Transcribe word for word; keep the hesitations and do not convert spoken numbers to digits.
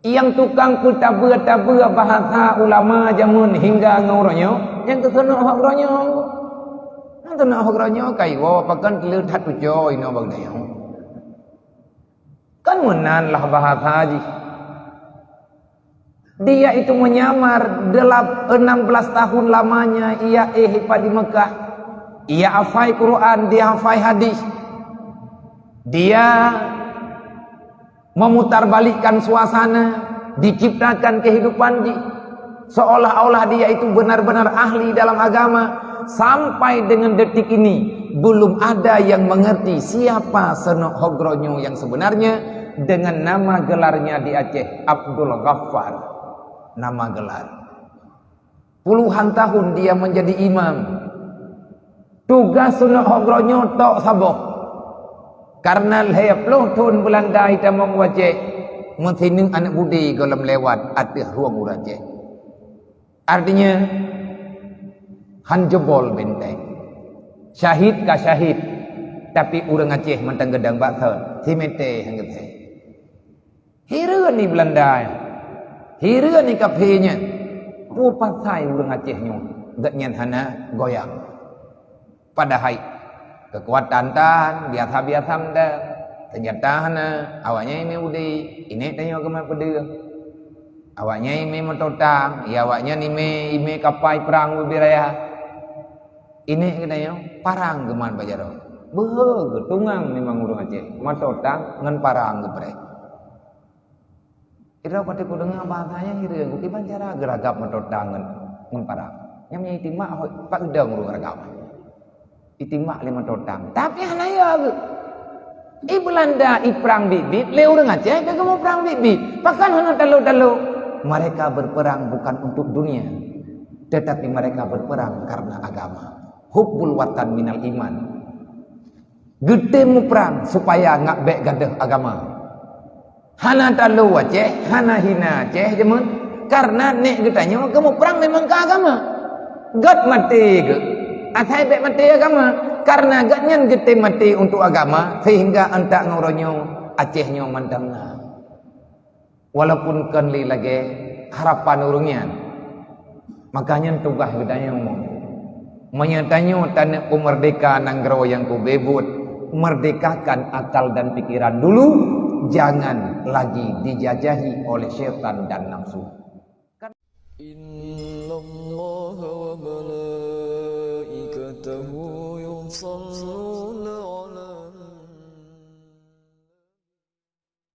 Nyang tukang peutabeue-tabeue bahasa ulama jameun hingga ngon uroe nyoe, nyang keuneuk hok uroe nyoe. Nyang keuneuk hok uroe nyoe ka iwoe pakon teuleuh that tucoe inoe bak geutanyoe. Kan meunan lah bahasa jih. Dia itu menyamar delap-, enam belas tahun lamanya ia éh ipat di Mekah. Ia hafai Quran, dia hafai hadis. Dia memutarbalikkan suasana, diciptakan kehidupan jih. Seolah-olah dia itu benar-benar ahli dalam agama. Sampai dengan detik ini, belum ada yang mengerti siapa Seunok Hogroe nyoe yang sebenarnya dengan nama gelarnya di Aceh, Abdul Ghaffar. Nama gelar. Puluhan tahun dia menjadi imam. Tugas Seunok Hogroe nyoe tok saboh. Karena lhèe ploh thon Beulanda itamong u Aceh, meusineuk aneuk budi gohlom lewat ateueh rueng ureueng Aceh. Artinya, han jeubol benteng. Syahid ka syahid, tapi ureueng Aceh mantong geudong bak thon, simete han geuthèe. Hireuen ni Beulanda nyan. Hireuen ni kaphé nyan. Peue pasai ureueng Aceh nyoe, gobnyan hana goyang. Padahai keukuatan tan biasa-biasa mantong. Seunjata hana, awaknyan imé udi, inék tanyoe keumat peudeueng. Awaknyan imé moto tang, ya awaknyan imé, imé kapai prang ubé raya. Inék geutanyoe parang keumat bak jaroe. Beuhe geutungang memang ureueng Aceh, moto tang ngon parang geupreh. Irau ka teupeue deungoe bahasa nyan hireuen, kiban cara geuragab moto tang ngon, ngon parang. Nyan meunyo itimak hôi, pat geudong ureueng ragab. Itimak lé moto tang. Tapi hana ya geuh. I Beulanda iprang biet-biet, lé ureueng Aceh ka geumeuprang biet-biet. Pakon hana talo-talo? Mereka berperang bukan untuk dunia, tetapi mereka berperang karena agama. Hubbul watan minal iman. Geutem muprang supaya ngak bèk gadôh agama. Hana talo Aceh, hana hina Aceh jameun, karena nèk geutanyoe geumuprang memang keu agama. Gèt maté geuh, asai bèk maté agama, karena gobnyan geutem maté untuk agama, sehingga antak ngon uroe nyoe Aceh nyoe mantong na. Walaupun kon lé lagèe harapan ureueng nyan. Maka nyan tugaih geutanyoe. Meunyoe tanyoe taneuk peumeurdeka nanggroe nyang keu beuet, merdekakan akal dan pikiran dulu, jangan lagi dijajahi oleh syaitan dan nafsu. Innallaha wa malaikatahu yusalluna